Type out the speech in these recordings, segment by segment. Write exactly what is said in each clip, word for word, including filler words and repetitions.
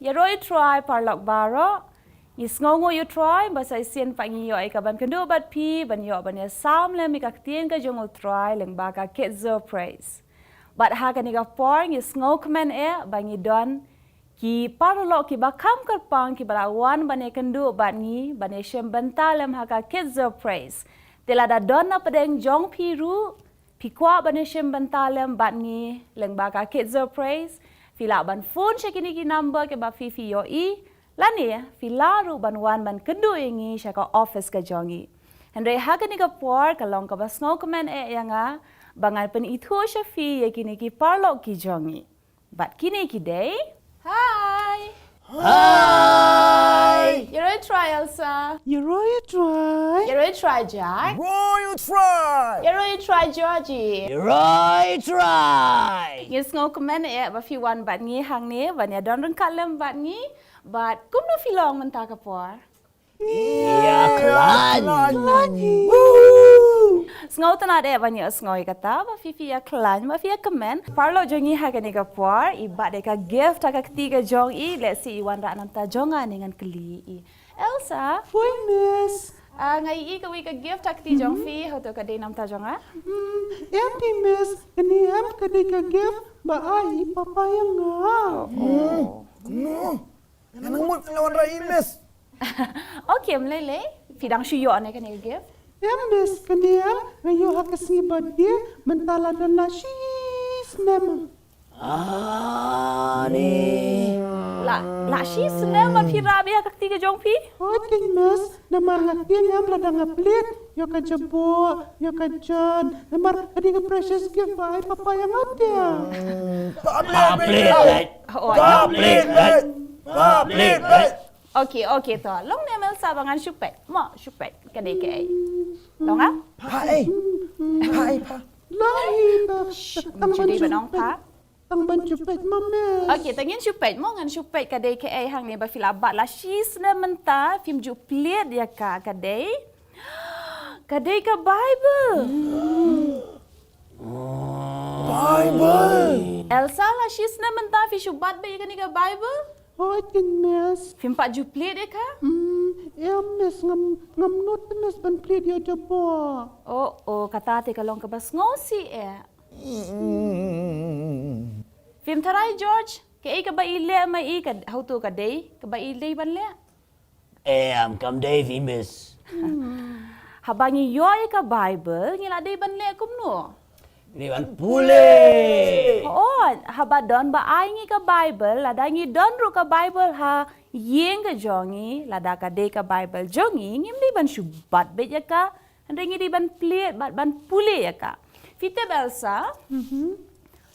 Ïaroh ïa u Trai paralok baroh. Ngi sngewnguh ïa u Trai ba sa shisien pat ngi ïoh ïa ka ban kynduh bad phi ban ïoh ban ïasam lem ïa ka ktien ka jong u Trai lyngba ka Kidzor Praise. Bad ha kane ka por ngi sngewkmen eh ba ngi don ki paralok kiba kham kyrpang kiba la wan ban ïakynduh bad ngi ban ïashem bynta lem ha ka Kidzor Praise. Te lada don na pdeng jong phi ruh phi kwah ban ïashem bynta lem bad ngi lyngba ka Kidzor Praise, phi lah ban phone sha kine ki number kiba phi phi ïohi, lane phi lah ruh ban wan ban kynduh ïa ngi sha ka office ka jong ngi. Hynrei ha kane ka por ka long kaba sngewkmen eh ïa nga ba ngan pynithuh sha phi ïa kine ki paralok ki jong ngi. Bad kine ki dei. Hi. Hi. Ïaroh ïa u Trai Elsa. Ïaroh ïa u Trai. Ïaroh ïa u Trai Jack. Ïaroh ïa u Trai. Ïaroh ïa u Trai Georgie. Ïaroh ïa u Trai. Ngi sngewkmen eh ba phi wan bad ngi hangne ban ïadon ryngkat lem bad ngi. Bad kumno phi long mynta ka por? Ïa khlaiñ. Woo! Sngewtynnat eh ban ïohsngew ïa kata ba phi phi ïa khlaiñ ba phi ïa kmen. Paralok jong ngi ha kane ka por i bat ïa ka gift ha ka kti ka jong i, lehse i wanrah na bynta jong nga ne ngan kylli i. Elsa. Hooid miss. Ah, nga ïohi kawei ka gift ha kti jong phi, hato ka dei na bynta jong nga? Hmm, ïa phi miss, kane em ka dei ka gift ba ai i papa ïa nga. Oh. Kumno? Nga nang mut nga la wanrah i miss. Okay, ym lei lei. Phi dang shu ïoh ne kane ka gift? Em miss, kane em nga ïoh ha ka sngi birthday, mynta la don la shi snem. Ani. La, la shi snem ba phi rah beit ha ka kti ka jong phi? Hooid keiñ miss, namar nga tieng em lada nga plied ïa ka jaboh, ïa ka jan, namar ka dei ka precious gift ba ai papa ïa nga te. Public, public. Hooid. Public, public. Public, public. Okay, okay to. Long ne Elsa ba ngan shu peit. Mo, shu peit. Ka dei kaei? Long ah? Pha ei. Pha ei pha. Long hi to. Shh, tang ban shu peit. Tang ban shu peit mo miss. Okay, tang ngin shu peit mo, ngan shu peit ka dei kaei hangne ba phi la bat la shi snem mynta phim ju plied ïa ka, ka dei. Ka dei ka Bible. Bible. Elsa, la shi snem mynta phi shu bat beit ïa kane ka Bible? Hooid keiñ miss. Phim pat ju plied ïa ka? Hmm, em miss, ngam, ngam nud miss ban plied ïa jaboh. Oh, oh, kata te ka long kaba sngewsih eh. Phim tharai George, kaei kaba i leh ma i ka, hato ka dei kaba i dei ban leh? Em, kam dei phi miss. Haba ngi ïoh ïa ka Bible, ngi la dei ban leh kumno? Ngi dei ban pule. Oh, haba don ba ai ngi ka Bible, lada ngi don ruh ka Bible ha ïing ka jong ngi, lada ka dei ka Bible jong ngi, ngim dei ban shu bat beit ïa ka, hynrei ngi dei ban plied bad ban pule ïa ka. Phi tip Elsa?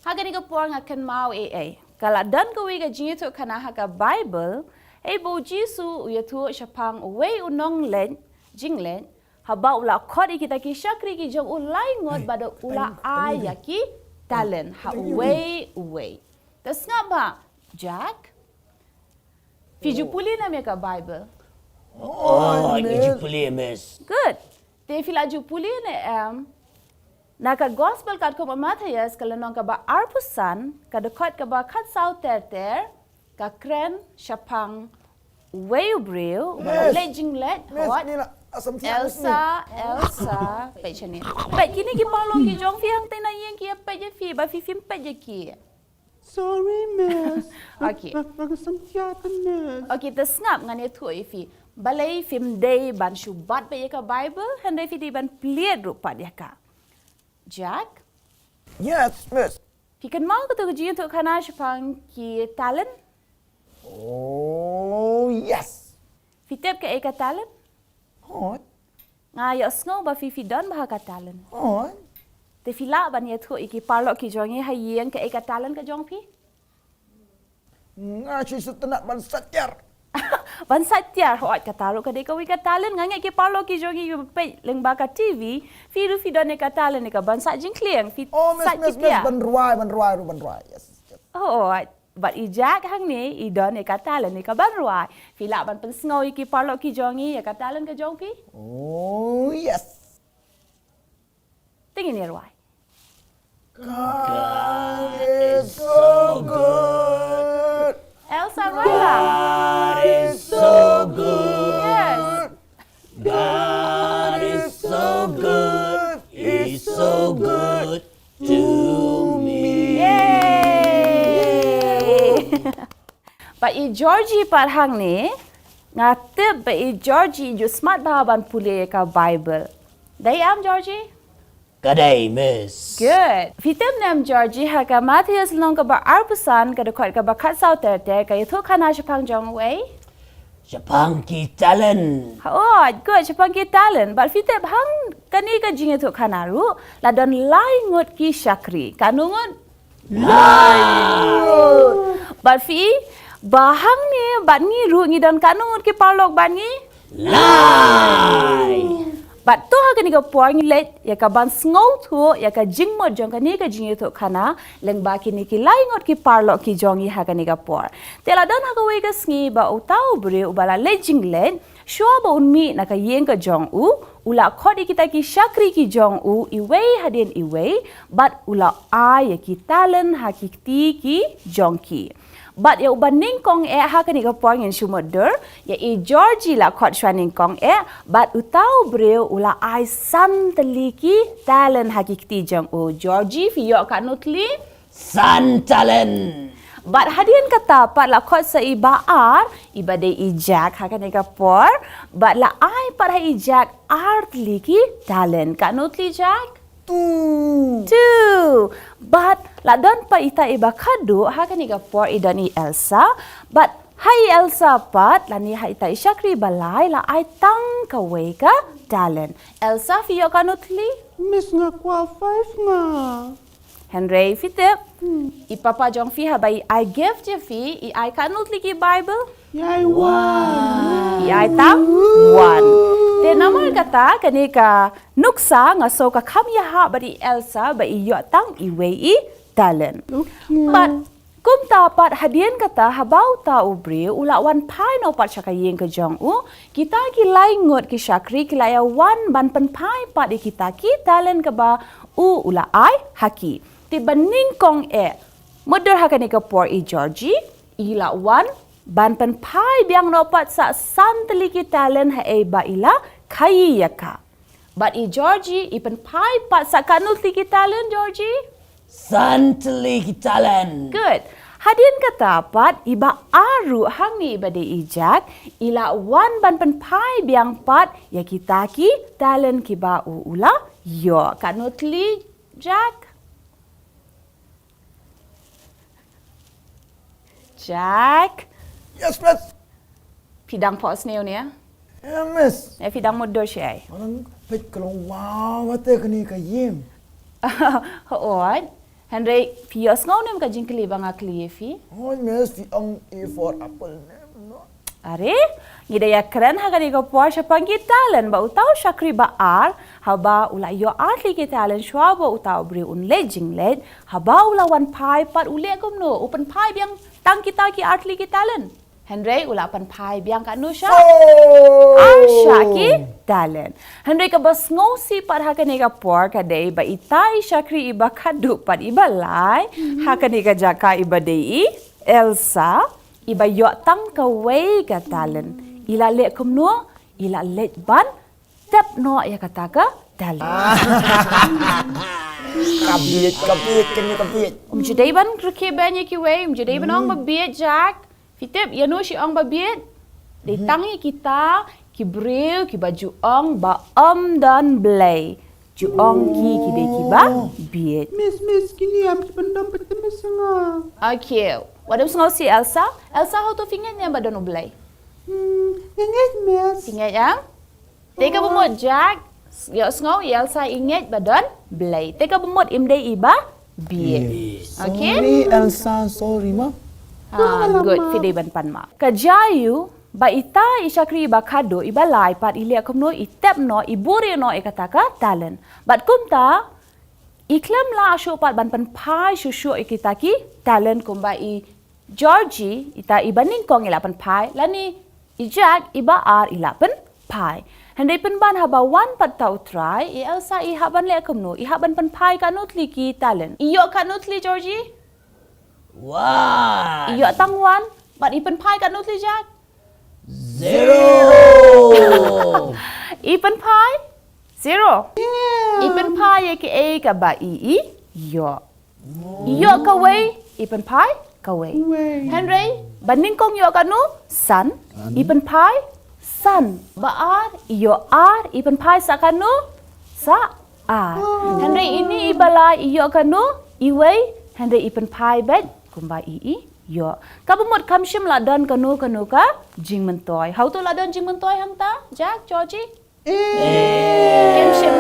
Ha kane ka por nga kynmaw ei ei. Ka la don kawei ka jingïathuhkhana ha ka Bible, haba u Jisu u ïathuh shaphang uwei u nongleit jingleit, haba u la khot ïa kita ki shakri ki jong u lai ngut bad u la ai ïa ki talent ha uwei uwei. Te sngap bha, Jack. Phi ju pule ne em ïa ka Bible? Oh, ngi ju pule miss. Good. Te phi la ju pule ne em? Na ka Gospel katkum u Mathaios ka lynnong kaba arphew san, ka dkhot kaba khatsaw ter ter, ka kren shaphang uwei u briew uba la leit jingleit. Hooid. Elsa, Elsa, peit shane. Peit kine ki paralok ki jong phi hangtei na ïing ki ïa peit ïa phi, ba phi phim peit ïa ki. Sorry miss. Okay. Nga, nga samsiah te miss. Okay, te sngap, ngan ïathuh ïa phi. Balei phim dei ban shu bat beit ïa ka Bible, hynrei phi dei ban plied ruh pat ïa ka. Jack? Yes miss. Phi kynmaw kato ka jingïathuhkhana shaphang ki talent? Oh yes. Phi tip kaei ka talent? Hooid. Nga ïohsngew ba phi phi don bha ka talent. Hooid. Te phi lah ban ïathuh ïa ki paralok ki jong ngi ha ïing kaei ka talent ka jong phi? Nga shu sngewtynnat ban sait tiar. Ban sait tiar, hooid, kata ruh ka dei kawei ka talent. Nga ngeit ki paralok ki jong ngi kiba peit lyngba ka T V, phi ruh phi don ïa ka talent ïa ka ban sait jingkhlieh, phi sait ki tiar. Ban rwai, ban rwai ruh ban rwai. Yes, yes. Oh, hooid. Bad i Jack hangne i don ïa ka talent ïa ka ban rwai. Phi lah ban pynsngew ïa ki paralok ki jong ngi ïa ka talent ka jong phi? Oh yes. Te ngin ïa rwai. God is so good. Elsa, rwai lah. Ba i Georgie pat hangne, nga tip ba i Georgie ju smat bha ban pule ka Bible. Dei em Georgie? Ka dei, Miss. Good. Phi tip ne em Georgie, ha ka Mathaios lynnong kaba arphew san, ka dkhot kaba khatsaw ter ter, ka ïathuh khana shaphang jong uei? Shaphang ki talent. Oh, good, shaphang ki talent. Bad phi tip hangkane ka jingïathuh khana ruh, la don lai ngut ki shakri. Katno ngut? Lai. Bad phi, ba hangne bad ngi ruh ngi don katno ngut ki paralok bad ngi? Lai. Bad to ha kane ka por ngi leit ïa ka ban sngewthuh ïa ka jingmut jong kane ka jingïathuh khana lyngba kine ki lai ngut ki paralok ki jong ngi ha kane ka por. Te la don ha kawei ka sngi ba uta u briew uba la leit jingleit, shuwa ba un mih na ka ïing ka jong u, u la khot ïa kita ki shakri ki jong u iwei hadien iwei, bad u la ai ïa ki talent ha ki kti ki jong ki. Bad ïa uba nyngkong eh ha kane ka por ngin shu mutdur, ïa i Georgie la khot shuwa nyngkong eh, bad uta u briew u la ai san tylli ki talent ha ki kti jong u. Georgie, phi ïoh katno tylli? San talent. Bad hadien kata pat la khot sa iba ar, iba dei i Jack ha kane ka por, bad la ai pat ha i Jack ar tylli ki talent. Katno tylli Jack? Two. Two. Bad la don pat ita iba khadduh ha kane ka por i don i Elsa, bad ha i Elsa pat lane ha ita i shakri ba lai la ai tang kawei ka talent. Elsa, phi ïoh katno tylli? Miss, nga kwah five nga. Hynrei phi tip, i papa jong phi haba i ai gift ïa phi, i ai katno tylli ki Bible? I ai one. I ai tang one. Te namar kata kane ka nuksa nga sngew ka kham ïahap bad i Elsa ba i ïoh tang iwei i talent. Okay. Bad kumta pat hadien kata haba uta u briew u la wan phai noh pat sha ka ïing ka jong u, kita ki lai ngut ki shakri ki la ïa wan ban pynphai pat ïa kita ki talent kaba u u la ai ha ki. Te ba nyngkong eh, mutdur ha kane ka por i Georgie, i la wan ban pynphai biang noh pat sa san tylli ki talent ha ei ba i la khaii ïa ka. Bad i Georgie i pynphai pat sa katno tylli ki talent, Georgie? San tylli ki talent. Good. Hadien kata pat iba ar ruh hangne iba dei i Jack, i la wan ban pynphai biang pat ïa kita ki talent kiba u u la ïoh. Katno tylli Jack? Jack. Yes, miss. Phi dang phohsniew ne? Yeah, miss. Eh, phi dang mutdur shaei? Nga dang peit ka long wow, wat te kane ka ïing. Hooid. Hynrei phi ïohsngew ne em ka jingkylli ba nga kylli ïa phi? Hooid, miss, phi ong A for apple ne em, no? Are, ngi da ïakren ha kane ka por shaphang ki talent ba uta u shakri ba ar, haba u la ïoh ar tylli ki talent shuwa ba uta u briew un leit jingleit, haba u la wan phai pat u leh kumno, u pynphai biang tang kita ki ar tylli ki talent? Hynrei u la pynphai biang katno sha? Four. Ar sha ki talent. Hynrei kaba sngewsih pat ha kane ka por ka dei ba ita i shakri iba khadduh pat iba lai, ha kane ka jaka iba dei i Elsa, iba ïoh tang kawei ka talent. I la leh kumno, i la leit ban tep noh ïa kata ka talent. Ka bieit, ka bieit, kane ka bieit. Um ju dei ban rkhie beiñ ïa kiwei, um ju dei ban ong ba bieit, Jack. Phi tip ïano shi ong ba bieit? Dei tang ïa kita ki briew kiba ju ong ba ym don Blei. Ju ong ki ki dei kiba bieit. Miss, miss, kine em ki pyndom pyntip miss nga. Okay. Wat ym sngewsih Elsa. Elsa, hato phi ngeit ne em ba don U Blei? Hmm, nga ngeit, miss. Phi ngeit em? Te kaba mut Jack, ïohsngew, i Elsa i ngeit ba don Blei. Te kaba mut im dei iba bieit. Okay? Sorry, Elsa, sorry, ma. Ah, good, phi dei ban pan ma. Ka jia ïa u ba ita i shakri iba khadduh iba lai pat i leh kumno, i tep noh, i buhrieh noh ïa kata ka talent. Bad kumta i khlem lah shuh pat ban pynphai shuh shuh ïa kita ki talent kumba i Georgie, ita iba nyngkong i la pynphai, lane i Jack iba ar i la pynphai. Hynrei pynban haba wan pat uta U Trai, i Elsa i hap ban leh kumno, i hap ban pynphai katno tylli ki talent? I ïoh katno tylli, Georgie? One. I ïoh tang one, bad i pynphai katno tylli, Jack? Zero. I pynphai? Zero. I pynphai ïa kaei kaba i, i ïoh. I ïoh kawei, i pynphai kawei. Hynrei ba nyngkong ïoh kano? San. I pynphai san. Ba ar i ïoh ar, i pynphai sa kano? Sa ar. Hynrei ine i ba lai i ïoh kano? Iwei. Hynrei i pynphai beit kumba i i ïoh. Kaba mut kam shym la don kano kano ka jingmyntoi. Hato la don jingmyntoi hangta? Jack, Georgie? Kim shym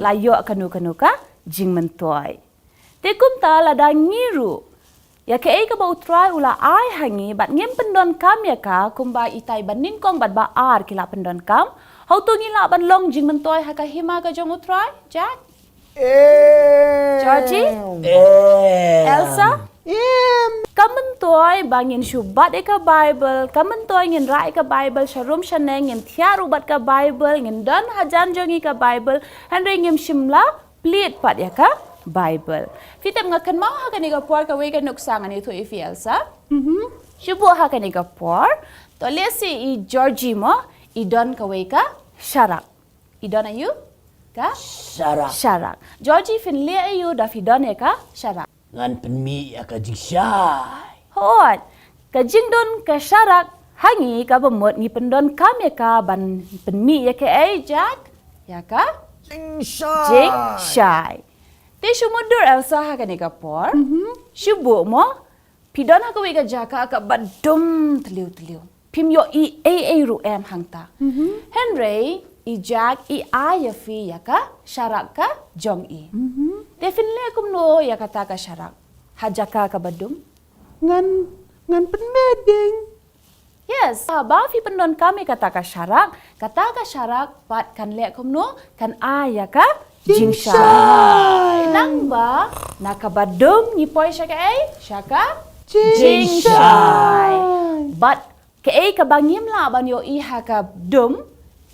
la ïoh kano kano ka jingmyntoi. Te kumta lada ngi ruh, ïa kaei kaba U Trai u la ai ha ngi bad ngim pyndonkam ïa ka, kumba itai ba nyngkong bad ba ar ki la pyndonkam, hato ngi lah ban long jingmyntoi ha ka hima ka jong U Trai? Jack? Georgie? Elsa? Ka myntoi ba ngin shu bat ïa ka Bible, ka myntoi ngin rah ïa ka Bible sha rum sha neng, ngin thiah ruh bad ka Bible, ngin don hajan jong ngi ka Bible, hynrei ngim shym la plied pat ïa ka Bible. Phi tip, nga kynmaw ha kane ka por kawei ka nuksa ngan ïathuh ïa phi, Elsa. Shu buh ha kane ka por. To lehse i Georgie mo, i don kawei ka sharak. I don aïu? Ka sharak. Georgie, phin leh aïu da phi don ïa ka sharak? Ngan pynmih ïa ka jingshai. Hooid. Ka jingdon ka sharak ha ngi kaba mut ngi pyndonkam ïa ka ban pynmih ïa kaei, Jack? Ïa ka jingshai. Te shu mutdur, Elsa, ha kane ka por. Shu buh mo, phi don ha kawei ka jaka kaba dum tliw tliw. Phim ïohi ei ei ruh em hangta. Hynrei i Jack i ai ïa phi ïa ka sharak ka jong i. Te phin leh kumno ïa kata ka sharak ha jaka kaba dum? Ngan, ngan pynbeit ding. Yes, haba phi pyndonkam ïa kata ka sharak, kata ka sharak pat kan leh kumno? Kan ai ïa ka jingshai. Nangba na kaba dum ngi poi sha kaei? Sha ka jingshai. Bad kaei kaba ngim lah ban ïohi ha ka dum,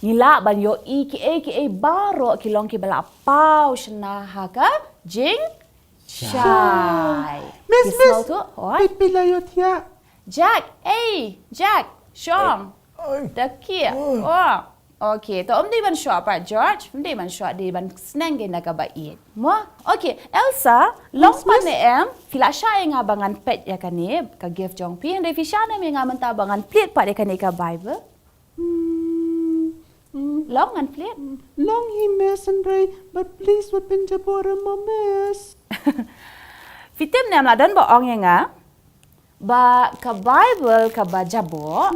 ngi lah ban ïohi kiei kiei baroh ki long kiba la paw shna ha ka jingshai. Miss, miss. Phi la ïohthiah? Jack, ei, Jack, shong. Da kieh. Oh. Okay, to ym dei ban shoh pat, George, ym dei ban shoh, dei ban sneng kein da kaba ïeit. Mo? Okay, Elsa, long pat ne em, phi la shah ïa nga ba ngan peit ïa kane ka gift jong phi, hynrei phi shah ne em ïa nga mynta ba ngan plied pat ïa kane ka Bible? Long ngan plied? Long hi, miss, hynrei, but please, wat pynjaboh ruh mo, miss. Phi tip ne em, la don ba ong ïa nga ba ka Bible kaba jaboh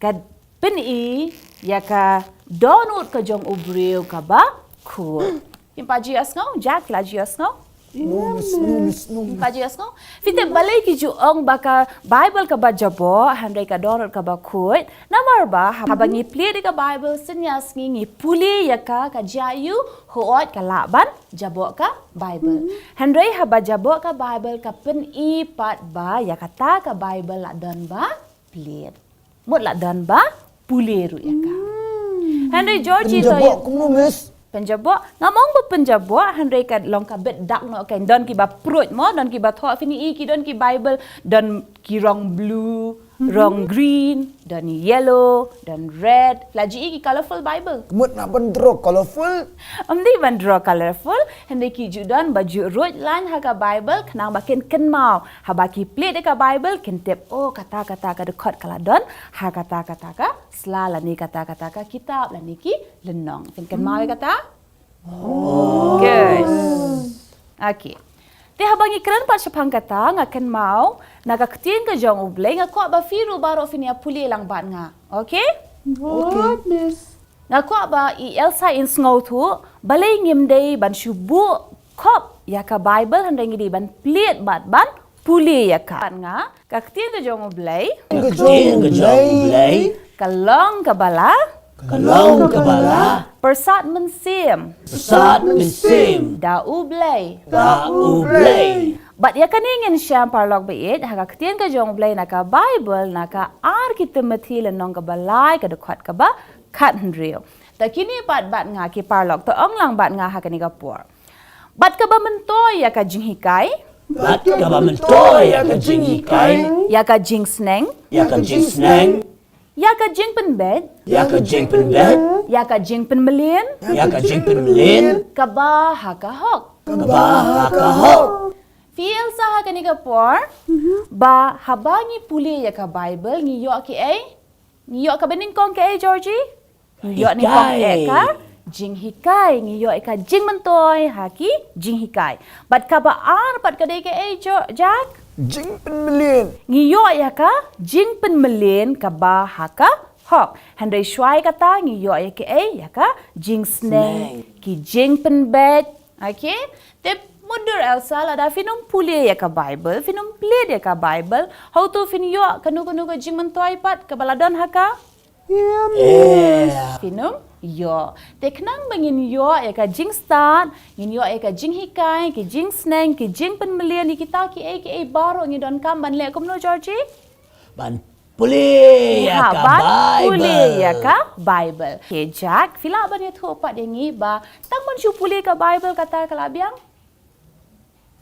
ka pyni ïa ka dohnud ka jong u briew kaba khuid. Phim pat ju ïohsngew, Jack, phi la ju ïohsngew? No, miss, no, miss, no, miss. Phim pat ju ïohsngew? Phi tip, balei ki ju ong ba ka Bible kaba jaboh hynrei ka dohnud kaba khuid? Namar ba haba ngi plied ïa ka Bible, synñia sngi ngi pule ïa ka, ka jia aïu, hooid, ka lah ban jaboh ka Bible. Hynrei haba jaboh ka Bible ka pyni pat ba ïa kata ka Bible la don ba plied. Mut la don ba pule ruh ïa ka. Hynrei Georgie, to pynjaboh kumno, miss? Pynjaboh, ngam ong ba pynjaboh, hynrei ka long ka bit dak noh kein, don kiba pruid mo, don kiba thoh, phin i ki don ki Bible don ki rong blue, rong green, don yellow, don red. La ju i ki colorful Bible? Mut na ban draw colorful? Ym dei ban draw colorful, hynrei ki ju don ba ju ruid lain ha ka Bible, khnang ba kin kynmaw. Haba ki plied ïa ka Bible, kin tip, oh, kata kata ka dkhot ka la don ha kata kata ka sla lane kata kata ka kitab lane ki lynnong. Phin kynmaw ïa kata? Good. Okay. Te haba ngi kren pat shaphang kata, nga kynmaw na ka ktien ka jong U Blei, nga kwah ba phi ruh baroh phin ïa pule lang bad nga. Okay? Good, miss. Nga kwah ba i Elsa in sngewthuh balei ngim dei ban shu buh khop ïa ka Bible, hynrei ngi dei ban plied bad ban pule ïa ka. Bad nga, ka ktien ka jong U Blei, ka ktien ka jong U Blei, ka long kaba la, ka long kaba la, pyrsad mynsiem, pyrsad mynsiem da U Blei, da U Blei. Bad ïa kane ngin shem, paralok baieit, ha ka ktien ka jong U Blei na ka Bible, na ka ar ki Timothi lynnong kaba lai, ka dkhot kaba khathynriew. Te kine pat bad nga, ki paralok, to ong lang bad nga ha kane ka por. Bad kaba myntoi ïa ka jinghikai, bad kaba myntoi ïa ka jinghikai, ïa ka jingsneng, ïa ka jingsneng, ïa ka jingpynbeit, ïa ka jingpynbeit, ïa ka jingpynmlien, ïa ka jingpynmlien, kaba ha ka hok, kaba ha ka hok. Phi Elsa, ha kane ka por, ba haba ngi pule ïa ka Bible, ngi ïoh ki ei? Ngi ïoh kaba nyngkong ki ei, Georgie? Ngi ïoh nyngkong eh ka jinghikai, ngi ïoh ïa ka jingmyntoi ha ki jinghikai. Bad kaba ar pat ka dei ka ei, Jo-, Jack? Jingpynmlien. Ngi ïoh ïa ka jingpynmlien kaba ha ka hok. Hynrei shuwa ïa kata ngi ïoh ïa ka ei, ïa ka jingsneng, ki jingpynbeit. Okay? Te mutdur Elsa, lada phin ym pule ïa ka Bible, phin ym plie ïa ka Bible, hato phin ïoh kano kano ka jingmyntoi pat kaba la don ha ka? Phin ym ïoh. Te khnang ba ngin ïoh ïa ka jingstad, ngin ïoh ïa ka jinghikai, ki jingsneng, ki jingpynmlien, ïa kita ki ei ki ei baroh ngi donkam ban leh kumno, Georgie? Ban pule ïa ka Bible. Pule ïa ka Bible. Okay, Jack, phi lah ban ïathuh pat ïa ngi ba tang ban shu pule ka Bible kata ka la biang?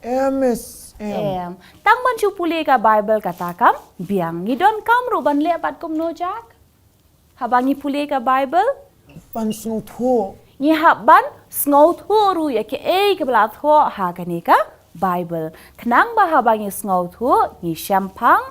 Em, miss, em. Em. Tang ban shu pule ka Bible kata kam biang. Ngi donkam ruh ban leh pat kumno, Jack? Haba ngi pule ka Bible? Ban sngewthuh. Ngi hap ban sngewthuh ruh ïa ki ei kiba la thoh ha kane ka Bible. Khnang ba haba ngi sngewthuh, ngi shemphang,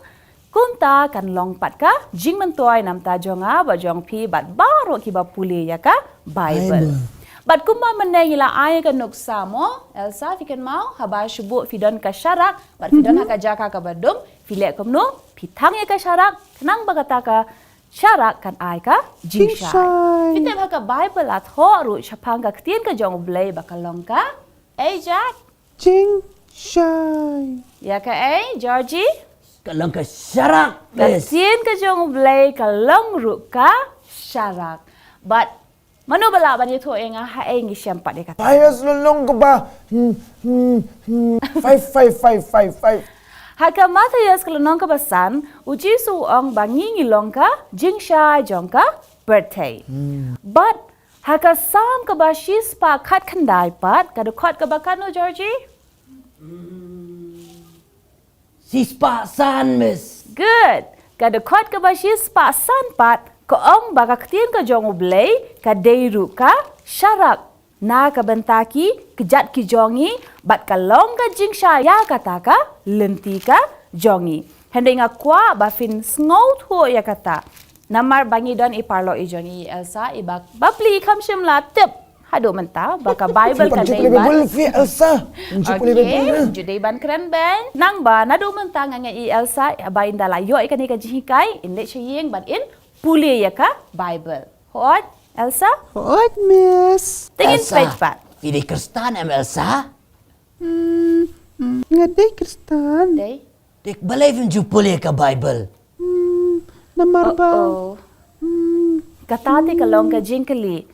kumta kan long pat ka jingmyntoi namar jong nga bad jong phi bad baroh kiba pule ïa ka Bible. Bad kumba mynne ngi la ai ka nuksa mo, Elsa, phi kynmaw, haba shu buh phi don ka sharak bad phi don ha ka jaka kaba dum, phi leh kumno, phi thang ïa ka sharak, khnang ba kata ka sharak kan ai ka jingshai. Phi tip ha ka Bible la thoh ruh shaphang ka ktien ka jong U Blei ba ka long ka ei, Jack? Jingshai. Ïa ka ei, Georgie? Ka long ka sharak. Ka ktien ka jong U Blei ka long ruh ka sharak. Bad mano ba lah ban ïathuh ïa nga ha ei ngi shem pat ïa kata? Mathaios lynnong kaba, hmm, hmm, hmm, five, five, five, five, five. Ha ka Mathaios ka lynnong kaba san, U Jisu u ong ba ngi ngi long ka jingshai jong ka pyrthei. Bad ha ka Salm kaba shispah khatkhyndai pat, ka dkhot kaba katno, Georgie? Shispah san, miss. Good. Ka dkhot kaba shispah san pat ka ong ba ka ktien ka jong U Blei ka dei ruh ka sharak na ka bynta ki kjat ki jong ngi, bad ka long ka jingshai ïa kata ka lynti ka jong ngi. Hynrei nga kwah ba phin sngewthuh ïa kata. Namar ba ngi don i paralok i jong ngi, i Elsa, i ba, ba plie, kham shym la tip haduh mynta ba ka Bible ka dei ban. Elsa. Okay, ju dei ban kren beiñ. Nangba naduh mynta nga ngeit i Elsa, ba ynda la ïoh ïa kane ka jinghikai, in leit sha ïing bad in pule ïa ka Bible. Hooid, Elsa? Hooid, miss. Te ngin peit pat. Phi dei Khristan em, Elsa? Hmm, hmm, nga dei Khristan. Dei? Te balei phim ju pule ïa ka Bible? Hmm, namar ba. Hmm. Kata te ka long ka jingkylli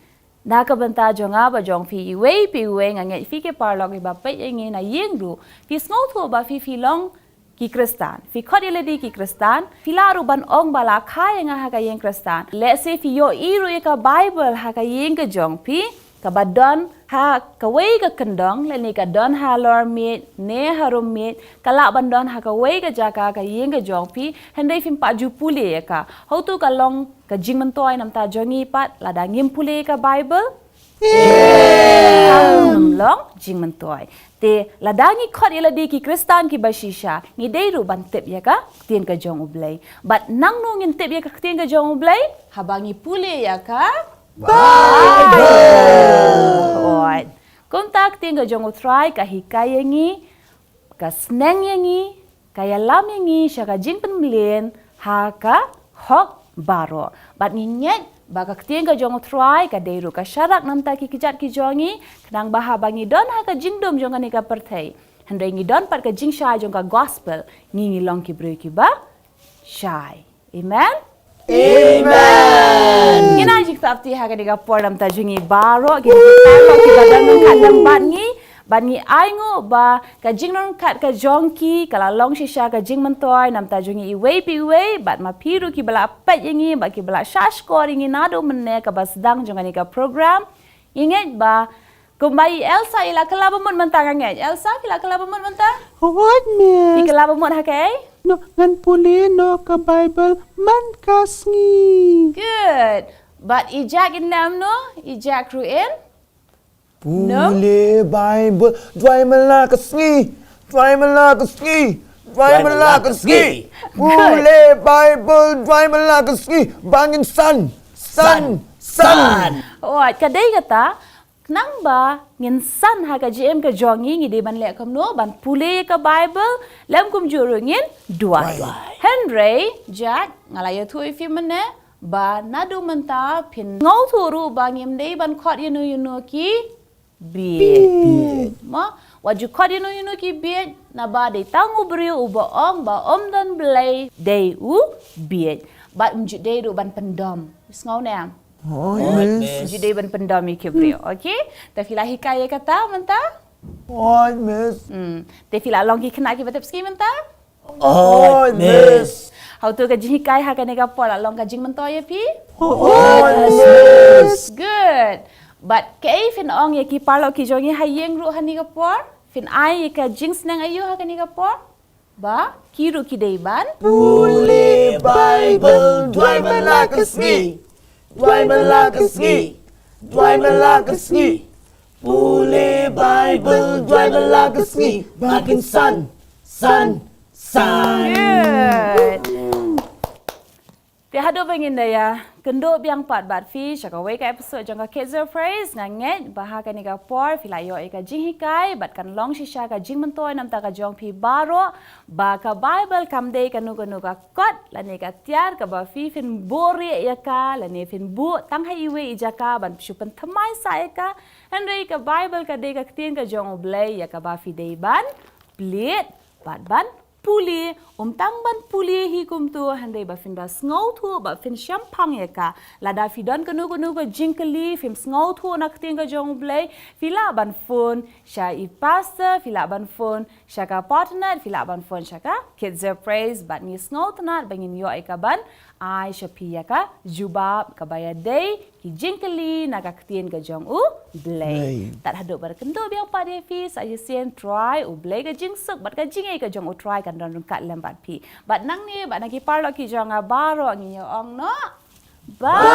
na ka bynta jong nga bad jong phi, iwei pa iwei, nga ngeit phi ki paralok kiba peit ïa ngi na ïing ruh, phi sngewthuh ba phi phi long ki Khristan. Phi khot ïa lade ki Khristan, phi lah ruh ban ong ba la kha ïa nga ha ka ïing Khristan. Lehse phi ïohi ruh ïa ka Bible ha ka ïing ka jong phi, kaba don ha kawei ka kyndong, lane ka don halor miej ne harum miej, ka lah ban don ha kawei ka jaka ka ïing ka jong phi, hynrei phim pat ju pule ïa ka. Hato ka long ka jingmyntoi namar jong ngi pat lada ngim pule ïa ka Bible? Kam long jingmyntoi. Te lada ngi khot ïa lade ki Khristan kiba shisha, ngi dei ruh ban tip ïa ka ktien ka jong U Blei. Bad nangno ngin tip ïa ka ktien ka jong U Blei? Haba ngi pule ïa ka Bible. Kumta ka ktien ka jong U Trai ka hikai ïa ngi, ka sneng ïa ngi, ka ïalam ïa ngi sha ka jingpynmlien ha ka hok baroh. Bad ngi ngeit ba ka ktien ka jong U Trai ka dei ruh ka sharak namar ki kjat ki jong ngi, khnang ba haba ngi don ha ka jingdum jong kane ka pyrthei, hynrei ngi don pat ka jingshai jong ka gospel, ngi ngi long ki briew kiba shai. Amen. Amen. Ngin ai jingktah ha kane ka por namar jong ngi baroh, ki paralok kiba dang don ryngkat bad ngi, bad ngi ainguh ba ka jingryngkat ka jong ki ka la long shisha ka jingmyntoi namar jong ngi iwei pa iwei, bad ma phi ruh kiba la peit ïa ngi, bad kiba la shah shkor ïa ngi naduh mynne kaba sdang jong kane ka program. Ngi ngeit ba kumba i Elsa i la kylla ba mut mynta, nga ngeit. Elsa, phi la kylla ba mut mynta? Hooid, miss. Phi kylla ba mut ha kaei? Ngan pule noh ka Bible man ka sngi. Good. Bad i Jack in em noh, i Jack ruh in? Pule Bible duwai man la ka sngi. Duwai man la ka sngi. Duwai man la ka sngi. Pule Bible, duwai man la ka sngi. Ba ngin san. San. San. Oh, ka dei kata, khnang ba ngin san ha ka jingim ka jong ngi, ngi dei ban leh kumno, ban pule ka Bible, lem kumjuh ruh ngin duwai. Hynrei, Jack, nga la ïathuh ïa phi mynne, ba naduh mynta phin sngewthuh ruh ba ngim dei ban khot ïano ïano ki bieit. Mo, wat ju khot ïano ïano ki bieit, naba dei tang u briew uba ong ba ym don Blei dei u bieit. Bad ym ju dei ruh ban pyndom. Sngew ne em? Ym ju dei ban pyndom ïa ki briew, okay? Te phi la hikai ïa kata mynta? Hooid, miss. Hmm. Te phi la long ki khynnah kiba tip sngi mynta? Hooid, miss. Hato ka jinghikai ha kane ka por la long ka jingmyntoi ïa phi? Hooid, miss. Good. Bad kaei phin ong ïa ki paralok ki jong ngi ha ïing ruh ha kane ka por? Phin ai ïa ka jingsneng aïu ha kane ka por? Ba ki ruh ki dei ban? Pule Bible, duwai man la ka sngi. Duwai man la ka sngi. Duwai man la ka sngi. Pule Bible, duwai man la ka sngi. Ba kin san, san, san. Good. Te haduh ba ngin da ïakynduh biang pat bad phi sha kawei ka episode jong ka Kids Praise, nga ngeit ba ha kane ka por phi la ïoh ïa ka jinghikai bad kan long shisha ka jingmyntoi na ka bynta ka jong phi baroh, ba ka Bible kam dei kano kano ka kot lane ka tiar kaba phi phin buh rieh ïa ka lane phin buh tang ha iwei i jaka ban shu pynthymmai sah ïa ka. Hynrei ka Bible ka dei ka ktien ka jong U Blei ïa kaba phi dei ban plie bad ban pule, ym tang ban pule hi kumto, hynrei ba phin da sngewthuh, ba phin shemphang ïa ka. Lada phi don kano kano ka jingkylli, phim sngewthuh na ka ktien ka jong U Blei, phi lah ban phone sha i pastor, phi lah ban phone sha ka Patnat, phi lah ban phone sha ka Kids Praise, bad ngi sngewtynnat ba ngin ïoh ïa ka ban ai sha phi ïa ka jubab kaba ïadei ki jingkylli na ka ktien ka jong U Blei. Tad haduh ba kynduh biang pat ïa phi sa shisien, Trai U Blei ka jingsuk bad ka jingïeit ka jong U Trai kan don ryngkat lem bad phi. Bad nangne bad na ki paralok ki jong nga baroh ngin ïa ong noh, bye.